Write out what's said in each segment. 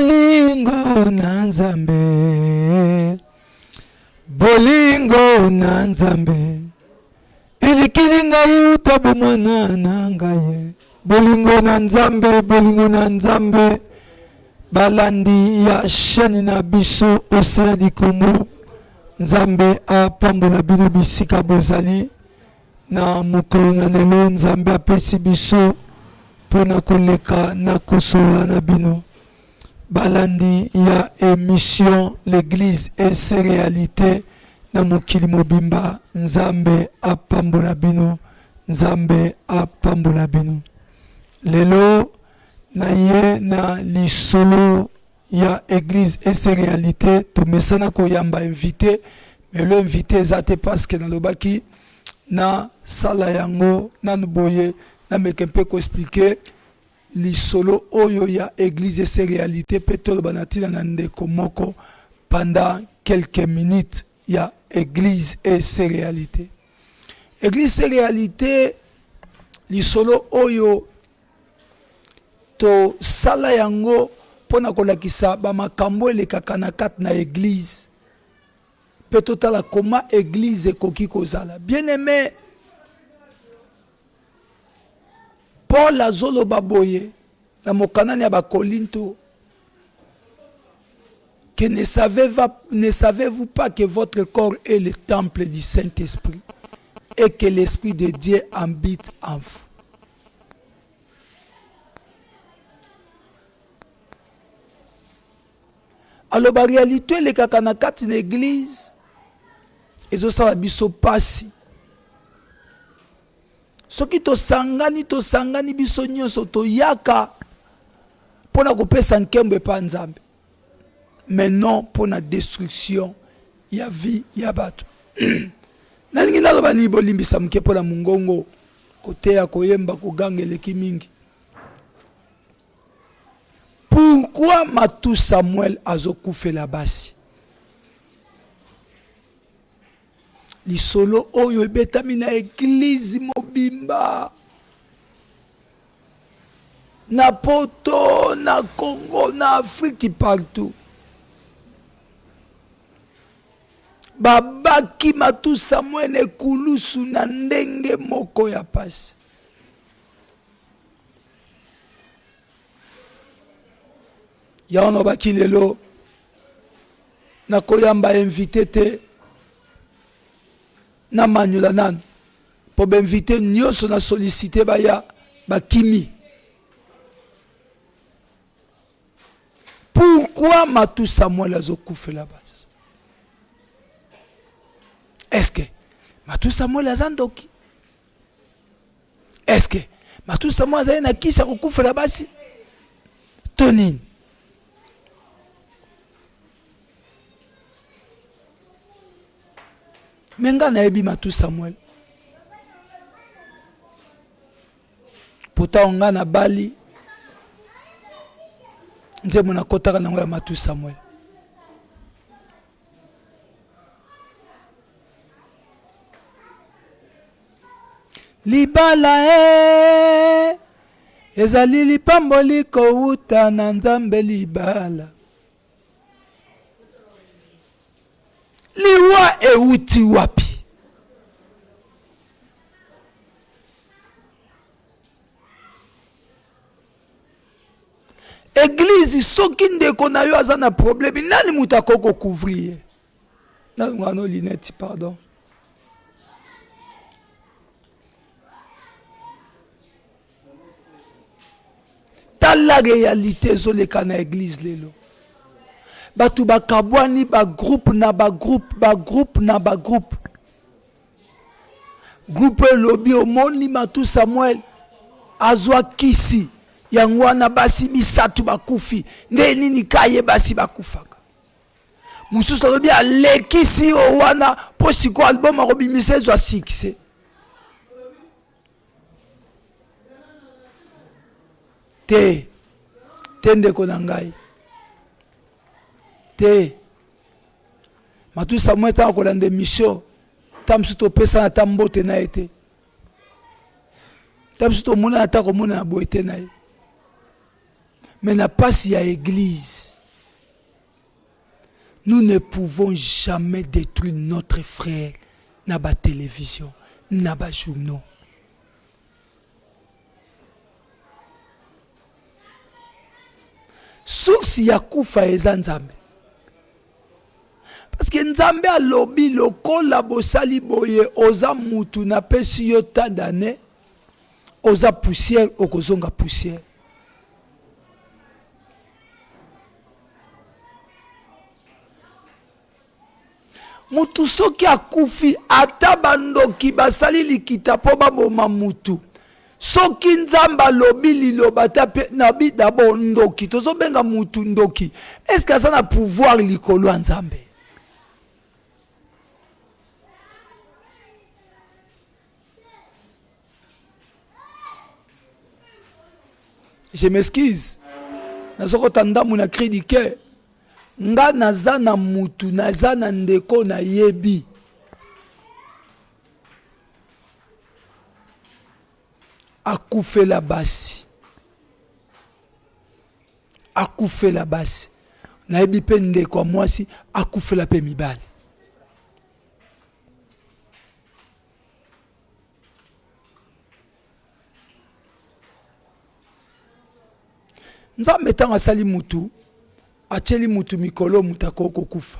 Bolingo na Nzambe, bolingo na Nzambe elikili ngai uta bomwana na ngai. Bolingo na Nzambe, bolingo na Nzambe. Balandi ya chaîne na biso Océan du Congo, Nzambe apambola bino bisika bozali. Na mokolo na lelo Nzambe apesi biso mpo na koleka na kosolola na bino balandi ya emission L'Eglise et ses realites na mokili mobimba. Nzambe apambola bino, Nzambe apambola bino. Lelo na ye na lisolo ya Eglise et ses realites, tomesana koyamba invité, mais le invité eza te parce que nalobaki na sala yango nanu boye, nameke mpe ko expliquer lisolo oyo ya Eglise et ses realites mpe toloba na ntina na ndeko moko pendant quelques minutes ya Eglise et ses realites. Eglise ses realites, lisolo oyo Tosala yango mpo na kolakisa ba makambo elekaka na kati na eglise mpe totala koma eglise ekoki kozala. Bien aime, Paul azoloba boye na mokanani ya Bakolinto que ne savez-vous pas que votre corps est le temple du Saint-Esprit et que l'Esprit de Dieu habite en vous. Aloba realite elekaka na kati na eglise ezosala biso pasi. Soki tosangani tosangani biso nyonso toyaka mpo na kopesa nkembo epa Nzambe, mais non mpo na destruction ya vie ya bato. Nalingi naloba nini? Bolimbisa moke mpo na mongongo, koteya, koyemba, koganga eleki mingi. Pourquoi Matou Samuel azokufela basi? Lisolo oyo ebetami na eglise mobimba na poto, na Congo, na Afrique, partout. Babaki Matou Samuel na ekulusu na ndenge moko ya pasi. Yango nalobaki lelo nakoyamba invité te, namanyola nanu mpo bainvité nyonso na sollicité baya bakimi. Pourquoi Matou Samuel azokufela basi? Est-ce que Matou Samuel aza ndoki? Est-ce que Matou Samuel azali na kisi ya kokufela basi to nini? Me nga nayebi Matou Samuel, pourtant nga nabali nzembo nakotaka nango ya Matou Samuel. Libala e ezali lipamboli kowuta na Nzambe libala. Liwa ewuti wapi? Eglise soki ndeko na yo aza na problème, nani moto akoki kocouvrir ye? Nalonga no lunette, pardon. Tala réalité ezoleka na eglise lelo. Bato bakabwani ba groupe na ba groupe, ba groupe na ba groupe. Groupe elobi omoni Matou Samuel azwa kisi yango wana basi misato bakufi nde nini ka ye basi bakufaka. Mosusu alobi alekisi oyo wana mpo sikoyo album akobimisa ezwa succès. Te te ndeko na ngai te. Matou Samuel ntango akolanda émission ntango mosusu topesana ata mbote na ye te, ntango mosusu tomonana ata komonana boye te na ye, me na pasi ya eglise. Nous ne pouvons jamais détruire notre frère na ba télévision, na ba journaux. Source ya kufa eza Nzambe. Parce que Nzambe alobi lokola bosali boye oza mutu napesi yo tant d'années oza poussière okozonga poussière. Mutu soki akufi ata bandoki basali likita mpo baboma mutu soki nzambe alobi liloba ta pe nabi d'abord ndoki tozobenga mutu ndoki est ce que aza na pouvoir likolo ya nzambe Je m'excuse. Nazokota ndambu na cri du cœur. Nga naza na mutu, naza na ndeko nayebi. Akufela basi. Akufela basi. Nayebi mpe ndeko ya mwasi akufela mpe mibali. Nzambe ntango asali mutu atieli mutu mikolo mutu akoki kokufa.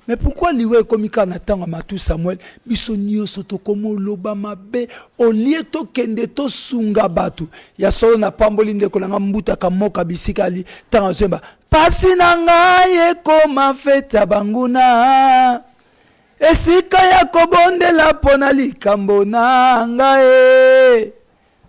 Mais pourquoi liwa ekomi kaka na ntango ya Matu Samuel? Biso nyonso tokomi oloba mabe olie tokende tosunga bato ya solo. Napamboli ndeko na nga Mbuta Kamoka bisika ali ntango azoyemba pasi na ngai ekoma fete ya banguna esika ya kobondela mpo na likambo na ngai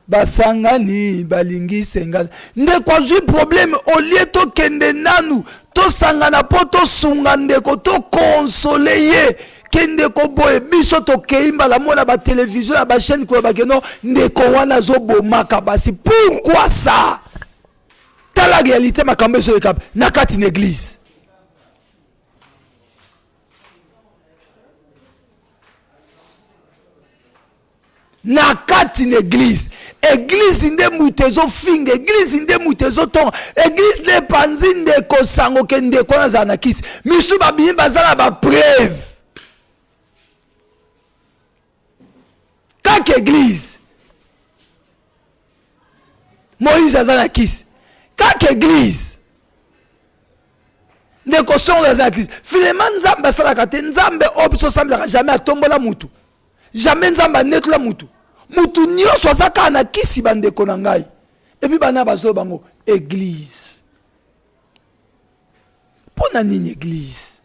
basangani balingi senga ndeko azwi probleme olie tokende nanu tosangana mpo tosunga ndeko tokonsole ye ke ndeko boye biso tokei mbala mona batelevizio na bachaine koloba ke no ndeko wana azobomaka basi pourquoi ça tala réalité makambo ezoleka na kati na église na kati na eglise eglise nde moto ezofinga eglise nde moto ezotonga eglise nde epanzi ndeko sango ke ndeko wana azala na kisi misu babimi baza na bapreuve kaka eglise moïse aza na kisi kaka eglise ndeko songo aza na kisi finalement nzambe asalaka te nzambe oyo biso osambelaka jamais atombola motu Jamais Nzambe anetola mutu. Mutu nyonso aza kaka na kisi bandeko na ngai. Epuis bana bazo bango eglise. Mpo na nini eglise?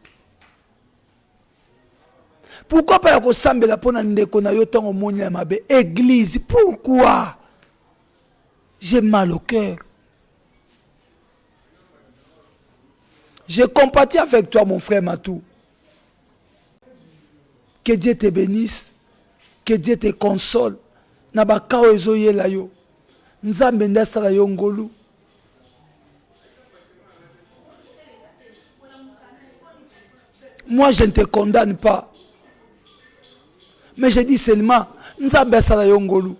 Pourquoi pas ya kosambela mpo na ndeko na yo ntango omoni ya mabe eglise? Pourquoi? J'ai mal au cœur. Je compatis avec toi mon frère Matou. Que Dieu te benisse, que Dieu te console na ba cas oyo ezoyela yo. Nzambe nde asala yo ngolu. Moi je ne te condamne pas. Mais je dis seulement Nzambe asala yo ngolu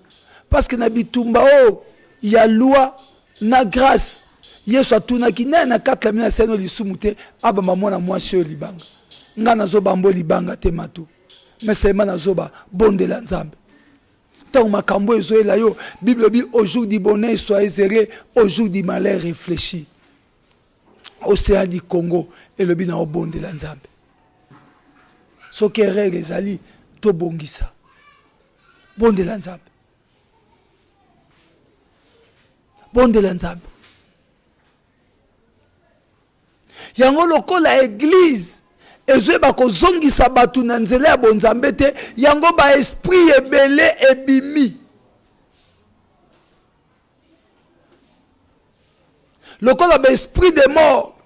parce que na bitumba oyo ya loi na grâce Yesu atunaki naye na kati la bino asali no lisumu te abamba mwana mwasi oyo libanga. Nga nazo bambo libanga te Matou. Mais seulement nazoba bondela Nzambe. Ntango makambo ezoyela yo, Bible elobi au jour du bonheur soyez heureux, au jour du malheur réfléchis. Océan du Congo elobi na obondela Nzambe. Soki erreur ezali tobongisa. Bondela Nzambe. Bondela Nzambe. Yango lokola eglise ezoyeba kozongisa bato na nzela ya bonzambe te, yango ba esprit ebele ebimi. Lokola ba esprit de mort,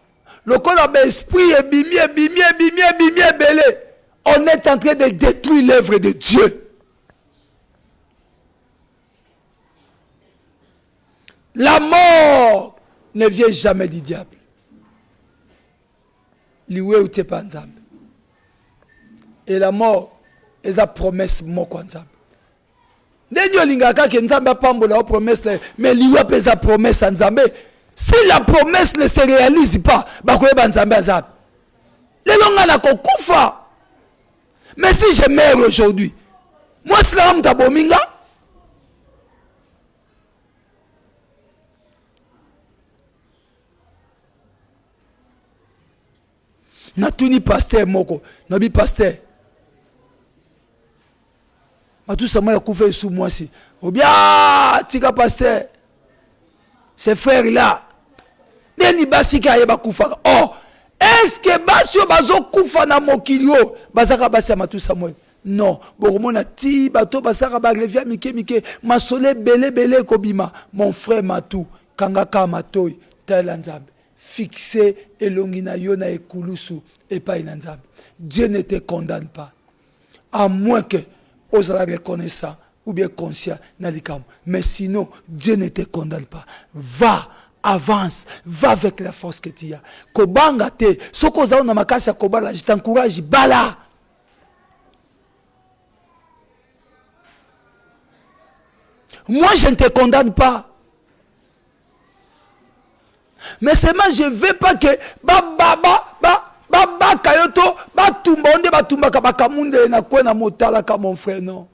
lokola ba esprit ebimi ebimi ebimi ebimi ebele, on est en train de détruire l'œuvre de Dieu. La mort ne vient jamais du diable. Liwa euti epa Nzambe. Et la mort eza promesse moko ya Nzambe. Ndenge olingaka kaka Nzambe apambola yo promesse na ye, mais liwa mpe eza promesse ya Nzambe. Si la promesse ne se réalise pas, bakoyeba Nzambe aza wapi. Lelo ngai nakokufa, mais si je meurs aujourd'hui, mwasi nanga moto abomi nga. Natuni pasteur moko, nabi pasteur Matusa Samuel akufa esu mwasi obia tika pasteur ce frère là ndeni basi ka ye bakufaka. Oh, est-ce que basi oyo bazokufa na mokili oyo bazaka basi ya Matu Samuel? Non, bokomona ti bato basaka ba revia mike mike, masolo ebele ebele ekobima. Mon frère Matu, kangaka matoi, talela Nzambe, fixe elongi na yo na ekulusu epai na Nzambe. Dieu ne te condamne pas, à moins que ozala reconnaissant ou bien conscient na likambo, mais sinon Dieu ne te condamne pas. Va, avance, va avec la force que tu as. Kobanga te, soki ozala na makasi ya kobala, je t'encourage, bala. Moi, je ne te condamne pas, mais seulement je veux pas que ba ba ba ba babaka yo to batumba yo nde batumbaka bakamundele na kwe na motalaka. Mon frère, non,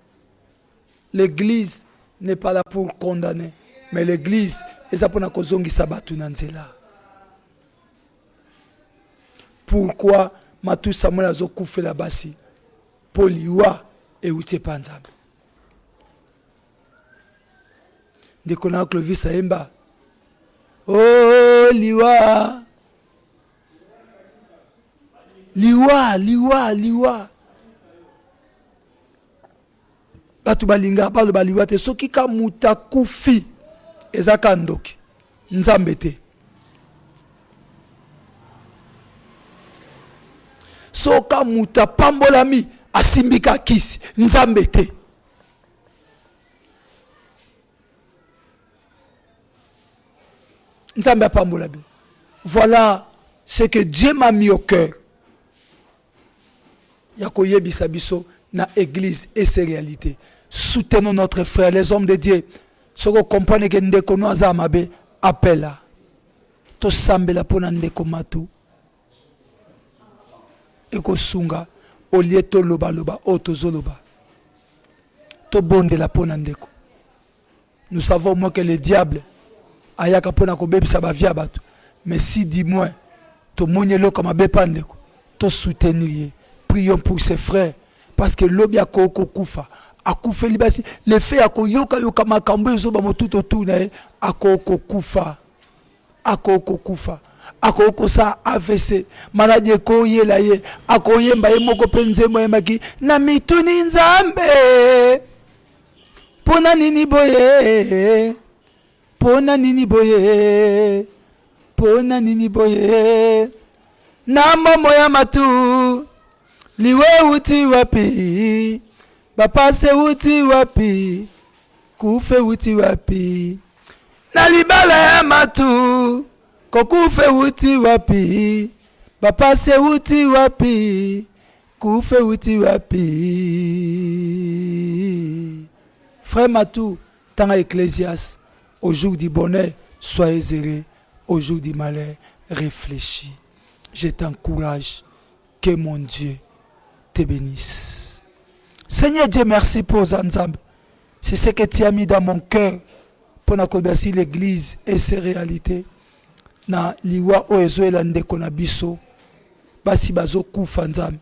l'église n'est pas là pour condamner, mais l'église eza mpona kozongisa bato na nzela. Pourquoi Matu Samuel azokufela basi? Mpo liwa euti epa Nzambe. Ndeko na Clovis ayemba oh, liwa liwa liwa liwa. Bato balingaka baloba liwa te. Soki ka moto akufi, eza ka ndoki, Nzambe te. Soka moto apambolami, asimbi ka kisi, Nzambe te. Nzambe apambola bino. Voilà ce que Dieu m'a mis au cœur ya koyebisa biso na église et ses réalités. Soutenons notre frère, les hommes de Dieu. Soki ocomprendre ke ndeko no aza mabe, appela, tosambela mpona ndeko Matu, ekosunga. Olie tolobaloba oyo tozoloba, tobondela mpona ndeko. Nous savons moins que le diable ayaka mpona kobebisa bavie ya bato, mais si du moins tomoni eloko mabe mpa ndeko, tosoutenir ye. Prions pour ses frères, parce que lobi akoki kokufa, akufeli basi. Le fait ya koyokayoka makambo ezoba motutu otu na ye, akoki kokufa, akoki kokufa, akoki kosala AVC, maladi ekoyela ye, akoyemba ye moko mpe nzembo ayembaki na mituni: Nzambe, mpona nini boye? Mpona nini boye? Mpona nini boye? Na momo ya Matu, liwe euti wapi? Bapasi euti wapi? Kufa euti wapi? Na libala ya Matu, kokufa euti wapi? Bapasi euti wapi? Kufa euti wapi? Frère Matu, tanga Ecclésias: au jour du bonheur, soyez heureux, au jour du malheur, réfléchis. Je t'encourage, que mon Dieu te bénisse. Seigneur Dieu, merci pour Nzambe. C'est ce que tu as mis dans mon cœur pour na kobasi l'église et ses réalités. Na liwa oyo ezoyela ndeko na biso, basi bazokufa, Nzambe.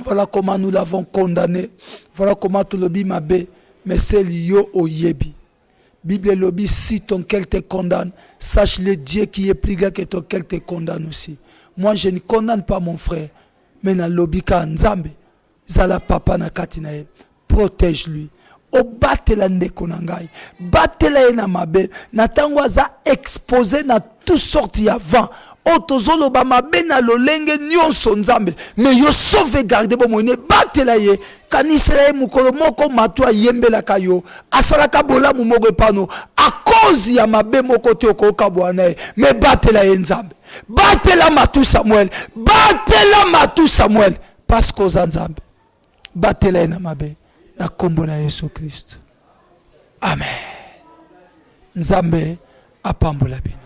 Voilà comment nous l'avons condamné, voilà comment tolobi mabe, mais c'est yo oyebi. Bible elobi: si ton cœur te condamne, sache le Dieu qui est plus grand que ton cœur te condamne aussi. Moi, je ne condamne pas mon frère, mais nalobi ka Nzambe, zala papa na kati na ye, protège lui, obatela ndeko na ngai, batela ye na mabe na ntango aza exposé na toute sorte ya vent oyo tozoloba mabe na lolenge nyonso. Nzambe, mais yo sauvegarde bomoi ne, batela ye, kanisela ye mokolo moko Matu ayembelaka yo, asalaka bolamu moko epano. À cause ya mabe moko te okokabwana na ye, mais batela ye. Nzambe, batela Matu Samuel, batela Matu Samuel, parce que oza Nzambe. Batela ye na mabe na nkombo na Yesu Kristo. Amen. Nzambe apambola bino.